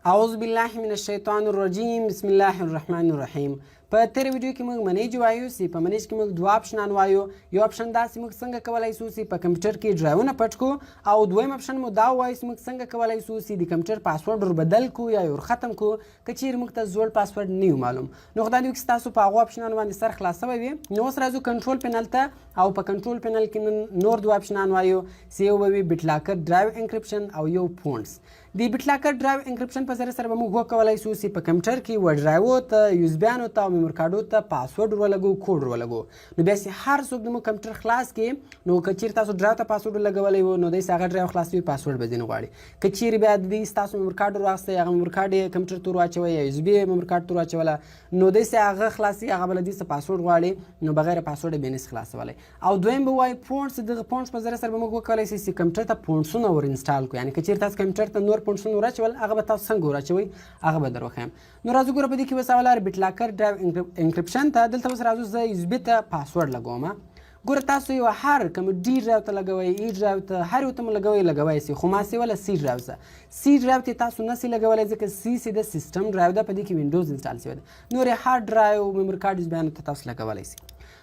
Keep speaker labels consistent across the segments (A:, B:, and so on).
A: اعوذ بالله من الشیطان الرجیم، بسم الله الرحمن الرحیم. په تیر ویډیو کې موږ manage وایو چې په manage کې موږ دوه آپشنان وایو. یو آپشن دا چې موږ څنګه کولای شو چې په کمپیوټر کې ډرایوونه پټ کو، او دویم آپشن مو دا وایو چې موږ څنګه کولای شو چې د کمپیوټر پاسورډ ور بدل کو یا ور ختم کو، که چیرې موږ ته زوړ پاسورډ نه وي معلوم. نو خدای دې وکړي تاسو په هغو آپشنانو باندې سر خلاص شوی وي. نو اوس راځو کنټرول پینل ته، او په کنټرول پینل کې نن نور دوه آپشنان وایو چې یو به وي BitLocker drive encryption او یو fonts. د BitLocker drive encryption په ذریعه سره به موږ وکولای شو چې په کمپیوټر کې و ډرایو ته، یو اس بیانو ته او میموري کارډو ته پاسورډ ورلګو، کوډ ورلګو. نو بیا چې هر څوک د موږ کمپیوټر خلاص کړي، نو که چیرې تاسو ډرایو ته پاسورډ لګولی وو، نو داسې هغه ډرایو خلاصوي، پاسورډ به ځینې غواړي. که چیرې بیا د دې ستاسو میموري کارډ ورواخیستی، هغه میموري کارډ یې کمپیوټر ته ورواچوی یا یو اس بي میموري کارډ ته ورواچوله، نو داسې هغه خلاصي، هغه به له دې څه پاسورډ غواړي، نو بغیر پاسورډ یې بیا نشي خلاصولی. او دویم به وایي fonts. دغه fonts په ذریعه سره به موږ وکولای شو چې کمپیوټر ته فونټسونه ور install کړو، یعنې که چیرې تاسو کمپیوټر ته نور فونټسونه وراچول، هغه به تاسو څنګه وراچوئ، هغه به در وښیم. نو راځو ګوره په دې کې اوس اول BitLocker drive encryption ته. دلته اوس راځو، زه یو اس بي ته پاسورډ لګوم. ګوره، تاسو یو هر کوم D drive ته لګوئ، E drive ته، هر یو ته مو لګوئ، لګوی سي، خو ما سي وله C drive ته. C drive ته تاسو نه سي لګولی، ځکه C سي د سیستم ډرایو ده، په دې کې وینډوز install سوی ده. نور هارډ ډرایو، میموري کارډ بیانو ته تاسو لګولی سي.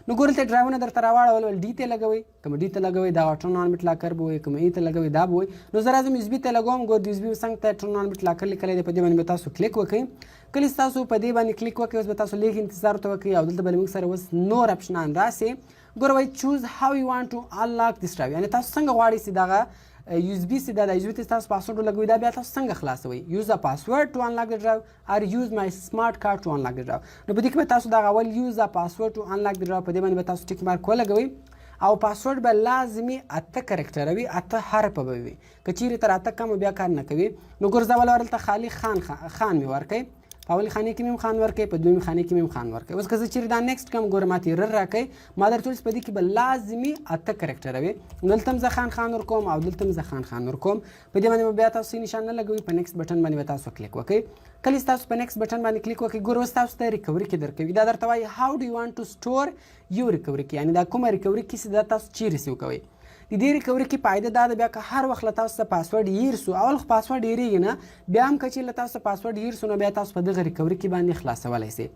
A: نو ګوره، دلته ډرایوونه درته راواړول ول. D ته لګوئ، کوم D ته لګوئ، دا turn on BitLocker به وي، کوم E ته لګوئ، دا به وي. نو زه راځم یو اس بي ته لګوم. ګور، د یو اس بي څنګ ته turn on BitLocker لیکلی دی، په دې باندې به تاسو کلیک وکړئ. کله چې تاسو په دې باندې کلیک وکړئ، اوس به تاسو لږ انتظار ورته وکړئ، او دلته به موږ سره اوس نور آپشنان راسي. ګوره، وایي "Choose how you want to unlock this drive"، یعنی تاسو څنګه غواړئ چې دغه یو اس بي سي دا د یو اس بي ته تاسو پاسورډ ولګوئ، دا بیا تاسو څنګه خلاصوئ؟ "Use a password to unlock the drive" or "Use my smart card to unlock the drive". نو په دې کې به تاسو دغه اول "Use a password to unlock the drive"، په دې باندې به تاسو tick mark ولګوئ، او پاسورډ به لازمي اته character وي، اته حرفه به وي. که چیرې تر اته کم بیا کار نه کوي. نو ګورځه ول، ورته خالي خان خان مې ورکړئ. په اولې خانې کې مې هم خان ورکړئ، په دویمې خانې کې مې هم خان ورکړئ. اوس که زه چیرې دا next کوم، ګوره ماته error راکوي. ما درته ویل چې په دې کې به لازمي اته character وي. نو دلته هم زه خان خان ورکوم او دلته هم زه خان خان ورکوم. په دې باندې به بیا تاسو نشان نه لګوي، په next button باندې به تاسو کلیک وکړئ. کله چې تاسو په next button باندې کلیک وکړئ، ګوره اوس تاسو ته recovery key درکوي. دا درته وایي "How do you want to store your recovery key?" یعنی دا کومه recovery key چې دا تاسو چیرې save کوئ. د دې recovery key فایده دا ده، بیا که هر وخت له تاسو څخه پاسورډ هیر سو، اول خو پاسورډ هیریږي نه، بیا هم که چیرې له تاسو پاسورډ هیر سو، نو بیا تاسو په دغه recovery key باندې خلاصولی سئ.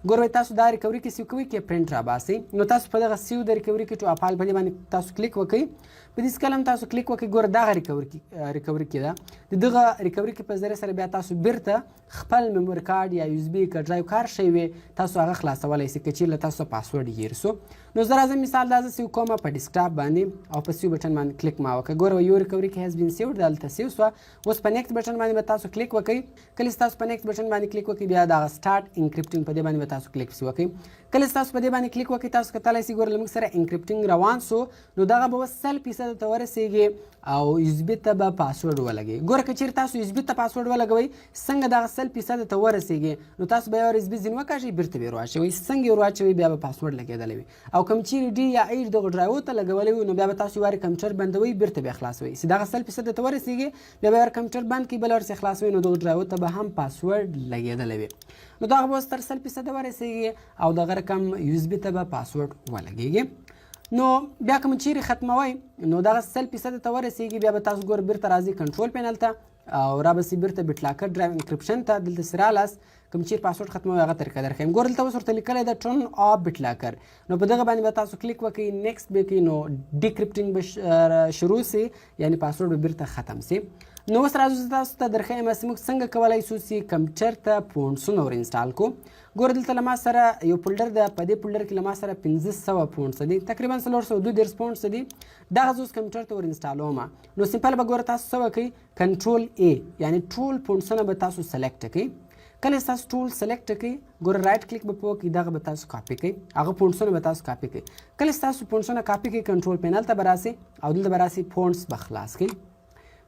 A: ګوروئ، تاسو دا recovery key save کوئ که پرنټ راباسئ؟ نو تاسو په دغه "Save the recovery key to a file"، په دې باندې تاسو کلیک وکړئ. په دې کله هم تاسو کلیک وکړئ، ګوره دغه recovery key ده. د دغه recovery key په ذریعه سره بیا تاسو بیرته خپل میموري کارت یا یو اس بي که ډرایو کار شی وي، تاسو هغه خلاصولی سئ که چیرې له تاسو پاسورډ هیر سو. نو زه راځم، مثال دا زه save کوم په ډیسکټاپ باندې، او په save button باندې کلیک ما وکړ. ګوره، "Your recovery key has been saved"، دلته save سوه. اوس په next button باندې به تاسو کلیک وکړئ. کله چې تاسو په next button باندې کلیک وکړئ، بیا دغه "Start encrypting"، په دې باندې به تاسو کلیک پسې وکړئ. کله چې تاسو په دې باندې کلیک وکړئ، تاسو کتلی سئ، ګوره له موږ سره encrypting روان سو. نو دغه به اوس 100% ته ورسېږي او یو اس بي ته به پاسورډ ولګوي. ګوره، که چیرې تاسو یو اس بي ته پاسورډ ولګوئ، څنګه دغه 100% ته ورسېږي، نو تاسو به یو یو اس بي ځینې وکاږئ، بیرته به یې ورواچوئ. څنګه یې ورواچوئ، بیا به پاسورډ لګېدلی وي. او کوم چیرې D یا E دغه ډرایو ته لګولی وي، نو بیا به تاسو یو وارې کمپیوټر بندوئ، بیرته بیا خلاصوئ. چې دغه 100% ته ورسېږي، بیا به یو کمپیوټر بند کړئ، بل ورسې خلاصوئ، نو دغه ډرایو ته به هم پاسورډ لګېدلی وي. نو دغه به اوس تر 100% ورسېږي او دغه رقم یو اس بي ته به پاسورډ ولګېږي. نو بیا کوم چیرې ختموئ، نو دغه 100% ته ورسېږي، بیا به تاسو ګور بیرته راځي کنټرول پینل ته او را به سي بیرته BitLocker drive encryption ته. دلته سره لاس کوم چیر پاسورډ ختموي، هغه طریقه درښیم. ګور، دلته اوس ورته لیکلی ده "Turn off BitLocker". نو په دغه باندې به تاسو کلیک وکړئ، next به کوئ، نو decrypting به شروع سي، یعنی پاسورډ به بیرته ختم سي. نو اوس راځو، تاسو ته درښیم چې موږ څنګه کولای شو چې کمپیوټر ته فونټسونه ور install کو. ګوره، دلته له ما سره یو folder ده. په دې folder کې له ما سره 500 fonts دي، تقریبا 432 fonts دي. دغه زه اوس کمپیوټر ته ور install وم. نو simple به ګوره تاسو څه وکړئ؟ Control A، یعنی ټول فونټسونه به تاسو select کړئ. کله تاسو ټول select کړئ، ګوره right click به وکړئ، دغه به تاسو کاپي کړئ، هغه فونټسونه به تاسو کاپي کړئ. کله تاسو فونټسونه کاپي کړئ، کنټرول پینل ته به راسئ او دلته به راسئ، fonts به خلاص کړئ.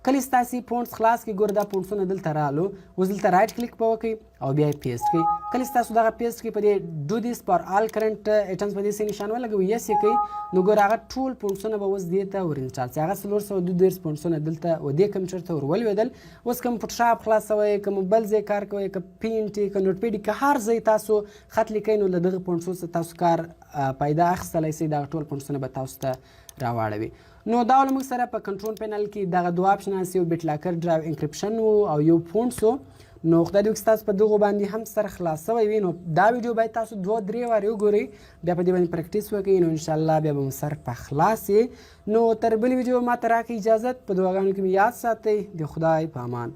A: کله چې تاسو fonts خلاص کړئ، ګوره دا فونټسونه دلته رالو. اوس دلته right click به وکړئ او بیا یې paste کړئ. کله چې تاسو دغه paste کړئ، په دې "Do this for all current items"، په دې سي نشان ولګوئ، yes یې کړئ. نو ګوره، هغه ټول فونټسونه به اوس دې ته ور install سي. هغه 432 فونټسونه دلته و دې کمپیوټر ته ور ولوېدل. اوس کوم فوټوشاپ خلاصوئ، کوم بل ځای کار کوئ، که Paint، که Notepad، که هر ځای تاسو خط لیکئ، نو له دغه فونټسو څخه تاسو کار پیدا اخیستلی سئ. دغه ټول فونټسونه به تاسو ته راواړوي. نو دا ول موږ سره په کنټرول پینل کې دغه دوه آپشنان، یو BitLocker drive encryption وو او یو fonts. نو خدای دې وکړي تاسو په دغو باندې هم سر خلاص شوی وي. نو دا ویډیو باید تاسو دوه درې وارې وګورئ، بیا په دې باندې پریکټیس وکړئ، نو انشاءالله بیا به مو سر په خلاص شي. نو تر بلې ویډیو ما ته راکړئ اجازت، په دعاګانو کې مې یاد ساتئ، د خدای په امان.